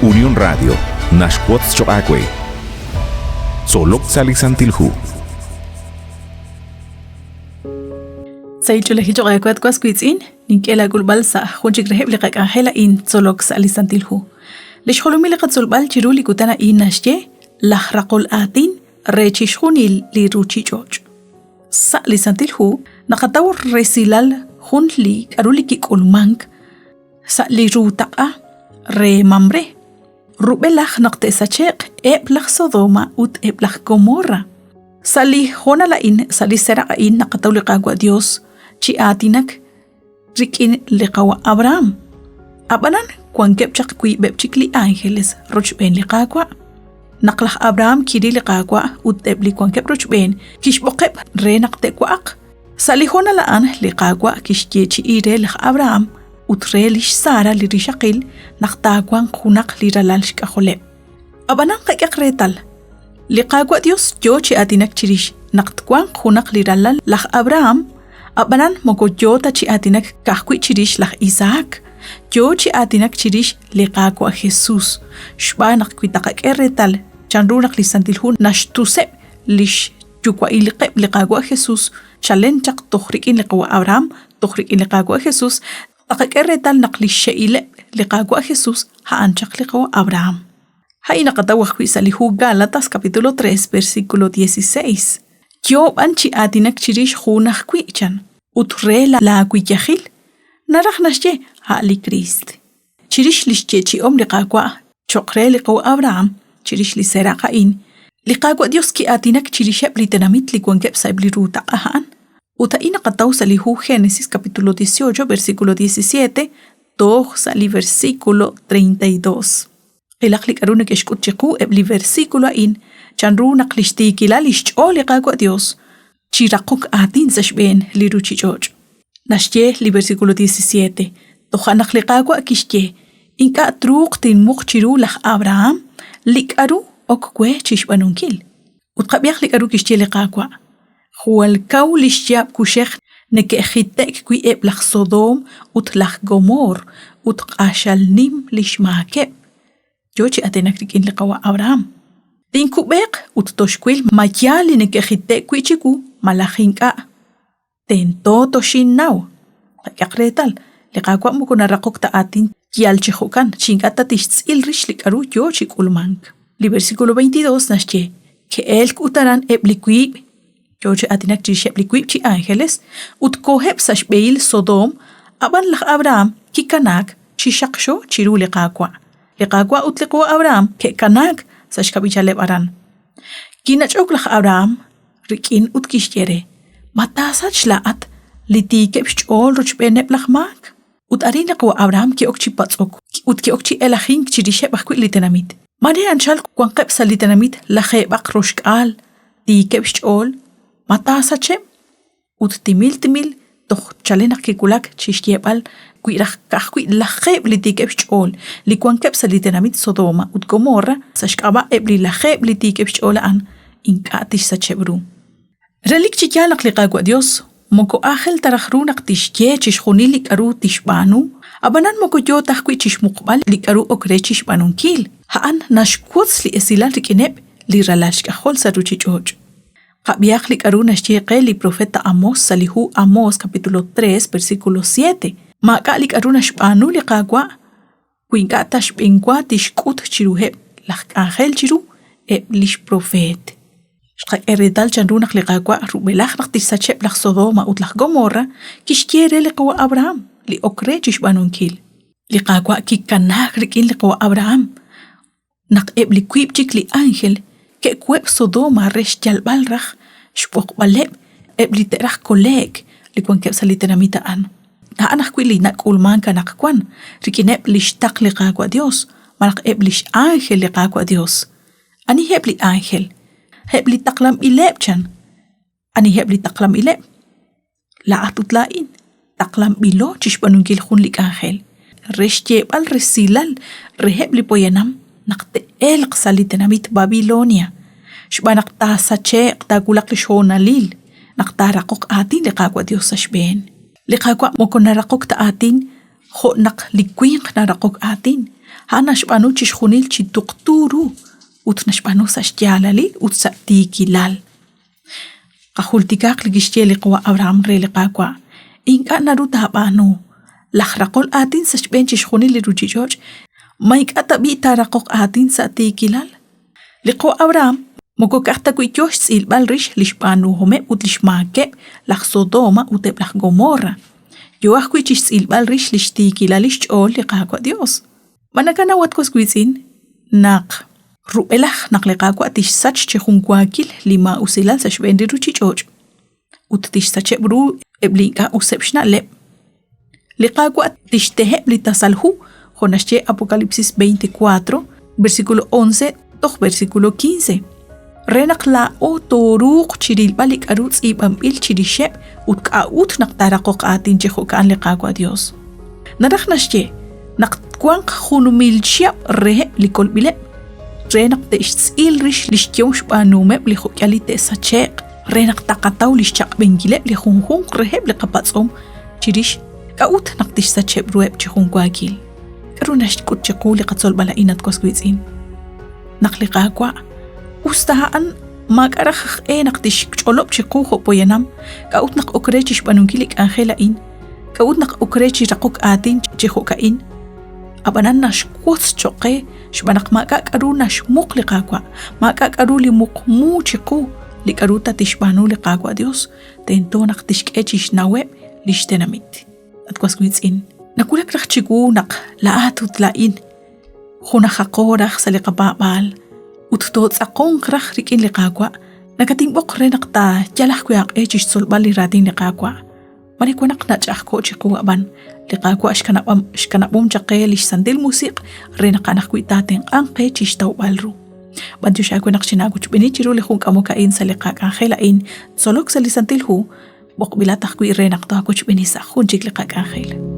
Unión Radio naxwotz choq' aawe. Tzolok sa' li Santil Hu. Sahil ch'oolejil choq' aawe at was wiitz'in, nink'e laak'ulb'al sa' jun chik reheb' li qak'anjel a'in tzolok sa' li Santil Hu. Li xjolomil li qatzolb'al chiru li kutan a'in naxye laj raqol aatin re chixjunil li ruuchich'och'. Sa' li Santil Hu naqataw resilal jun li k'aru li kik'ulmank sa' li ru taq'a re Mamre, rub'elaj naq te'sache'q eb' laj Sodoma ut eb' laj Gomorra. Sa' li hoonal a'in, sa' li seraq' a'in naqataw li Qaawa' Dios chi aatinak rik'in li qawa' Abraham. Ab'anan wankeb' chaq wiib'eb' chik li ángeles rochb'een li Qaawa'. Naq laj Abraham kiril li Qaawa' ut eb' li wankeb' rochb'een, kixb'oqeb' re naq te'wa'aq. Sa' li hoonal a'an, li Qaawa' kixyeechi'i re laj Abraham ut re lix Sara li rixaqil naq taawanq junaq li ralal xk'ajoleb'. Ab'anan qak'ehaq reetal, li Qaawa' Yos yo chi aatinak chirix naq twanq junaq li ralal laj Abraham, ab'anan moko yo ta chi aatinak ka'ajwi' chirix laj Isaac, yo chi aatinak chirix li Qaawa' Jesús, xb'aan naq wi taqak'e reetal chanru naq li Santil Hu naxtuseb' li xyuwa'ilqeb' li Qaawa' Jesús chalen chaq toj rik'in li qawa' Abraham toj rik'in li Qaawa' Jesús, taqak'e reetal naq li xxe'ileb' li Qaawa' Jesús a'an chaq li qawa' Abraham. A'in naqataw ajwi' sa' li hu Gálatas capítulo 3 versículo 16. Yoo b'an chi aatinak chirix jun ajwi' chan, ut re laawiyajil, naraj naxye a' li Kriist. Chirix li xyeechi'om li Qaawa' cho'q re li qawa' Abraham, chirix li seeraq' a'in, li Qaawa' Yos ki'aatinak chirixeb' li tenamit li wankeb' sa'eb' li ru taq'a a'an. Ut a'in naqataw sa' li hu Génesis capítulo 18 versículo 17 toj sa' li versículo 32. Qilaq li k'aru neke'xk'ut chiqu eb' li versículo a'in chanru naq li xtiikilal li xch'ool li Qaawa' Yos chi raqok aatin sa' xb'een li ruuchich'och'. Naxye li versículo 17, Toja' naq li Qaawa' kixye, Ink'a' truuq tinmuq chiru laj Abraham li k'aru ok we chi xb'aanunkil. Ut qab'ihaq li k'aru kixye li Qaawa', Jwal kaw li xyaab' kuxej neke'jite'k wi' eb' laj Sodoom ut laj Gomoor ut q'axal nim li xmaakeb'. Yo chi aatinak rik'in li qawa' Abraham. Tinkub'eeq ut toxwil ma yaal li neke'jite'k wi' chiwu malaj ink'a'. Tento toxinnaw. Qak'ehaq reetal, li Qaawa' moko naraqok ta aatin yal chi jo'kan, chi ink'a' ta tixtz'il rix li k'aru yo chi k'ulmank. Li versículo 22 naxye, Ke'elk ut aran eb' li wiib', yo chi aatinak chirixeb' li wiib' chi ángeles, ut koheb' sa' xb'ehil Sodoom, ab'an laj Abraham kikanaak chi xaqxo chiru li Qaawa'. Li Qaawa' ut li qawa' Abraham ke'kanaak sa' xkab'ichaleb' aran. Kinach'ok laj Abraham rik'in ut kixye re, Ma taasach laa'at li tiikeb' xch'ool rochb'eeneb' laj maak? Ut arin li qawa' Abraham ki'ok chi patz'ok ut ki'ok chi elajink chirixeb' ajwi' li tenamit. Mare anchal wanqeb' sa' li tenamit lajeeb'aq roxk'aal tiikeb' xch'ool, ma taasacheb'? Ut timil timil toj chalen naq kiwulak chi xyeeb'al wi raj ka'ajwi' lajeeb' li tiikeb' xch'ool li wankeb' sa' li tenamit Sodoma ut Gomorra sa' xk'ab'a' eb' li lajeeb' li tiikeb' xch'ool a'an ink'a' tixsacheb' ru. Relik chi yaal naq li Qaawa' Yos moko aajel ta raj ru naq tixye chixjunil li k'aru tixb'aanu, ab'anan moko yoo ta ajwi' chixmuqb'al li k'aru ok re chixb'aanunkil. A'an naxwotz li esilal rik'ineb' li ralal xk'ajol sa' ruchich'och'. Qab'ihaq li k'aru naxye qe li profeta Amos sa' li hu Amos capítulo 3 versículo 7. Maak'a' li k'aru naxb'aanu li Qaawa' wi ink'a' ta xb'enwa tixk'ut chiruheb' laj k'anjel chiru eb' li xpropeet. Xqak'e reetal chanru naq li Qaawa' rub'elaj naq tixsacheb' laj Sodoma ut laj Gomorra kixye re li qawa' Abraham li ok re chi xb'aanunkil. Li Qaawa' kikanaak rik'in li qawa' Abraham naq eb' li wiib' chik li ánjel ke'web' Sodoma re xyalb'al raj xb'oqb'aleb' eb' li te'raj kole'k li wankeb' sa' li tenamit a'an. A'an ajwi' li nak'ulmank anaqwan rik'ineb' li xtaql li Qaawa' Yos malaj eb' li x'ánjel li Qaawa' Yos. Aniheb' li ánjel? Eb' li taqlanb'ileb' chan. Aniheb' li taqlanb'ileb'? Laa'at ut laa'in taqlanb'ilo chi xb'aanunkil jun li k'anjel re xyeeb'al resilal reheb' li poyanam naq te'elq sa' li tenamit Babilonia, xb'aan naq taasache'q taawulaq li xhoonalil naq taaraqoq aatin li Qaawa' Yos sa' xb'een. Li Qaawa' moko naraqok ta aatin jo' naq li winq naraqok aatin. A'an naxb'aanu chixjunil chi tuqtu ru ut naxb'aanu sa' xyaalalil ut sa' tiikilal. Qajultikaq li kixye li qawa' Abraham re li Qaawa', Ink'a' naru taab'aanu. Laj raqol aatin sa' xb'een chixjunil li ruuchich'och', ma ink'a' tab'i' taaraqoq aatin sa' tiikilal? Li qawa' Abraham moko ka'aj ta wi' yo xtz'ilb'al rix li xb'aanuhomeb' ut li xmaakeb' laj Sodoma ut eb' laj Gomorra, yo ajwi' chi xtz'ilb'al rix li xtiikilal li xch'ool li Qaawa' Yos. Ma nakanaw, at was wiitz'in, naq rub'elaj naq li Qaawa' tixsach chi junwaakil li maa'usilal sa' xb'een li ruuchich'och' ut tixsacheb' ru eb' li ink'a' useb' xna'leb', li Qaawa' tixteheb' li tasal hu, jo' naxye Apocalipsis 24, versículo 11 toj versículo 15, re naq laa'o tooruuq chirilb'al li k'a'ru tz'iib'anb'il chirixeb' ut k'a'ut naq taaraqoq aatin chi jo'ka'an li Qaawa' Dios. Naraj naxye naq twanq jun mil chihab' reheb' li kolb'ileb', re naq te'xtz'il rix li xyehom xb'aanuhomeb' li jo'k'ihal li te'sache'q, re naq taqataw lix chaq'b'enkileb' li junjunq reheb' li qapatz'om chirix k'a'ut naq tixsacheb' ruheb' chi junwaakil. K'aru naxk'ut chiqu li qatzolb'al a'in, at was wiitz'in? Naq li Qaawa', us ta a'an maak'a' raj aj e naq tixch'olob' chiqu jo' poyanam k'a'ut naq ok re chi xb'aanunkil li k'anjel a'in, k'a'ut naq ok re chi raqok aatin chi jo'ka'in, ab'anan naxwotz cho'q qe xb'aan naq maak'a' k'aru naxmuq li Qaawa', maak'a' k'aru li muqmu chiqu li k'aru ta tixb'aanu li Qaawa' Yos, tento naq tixk'e chi xnaweb' li xtenamit. At was wiitz'in, nawulak raj chiwu naq laa'at ut laa'in junajaqo raj sa' li qapaab'aal ut tootz'aqonq raj rik'in li Qaawa', nakatinb'oq re naq taayal ajwi' aaq'e chi xtzolb'al li raatin li Qaawa'. Mare wan naq nach'a'ajko' chiqu ab'an li Qaawa' xkanab'om chaq qe li xSantil Musiq' re naq a'an ajwi' taatenq'anq qe chi xtawb'al ru. B'antiox aawe naq xinaawochb'eeni chiru li jun k'amok a'in sa' li qak'anjel a'in Tzolok sa' li Santil Hu, b'oqb'ilat ajwi' re naq taawochb'eeni sa' jun chik li qak'anjel.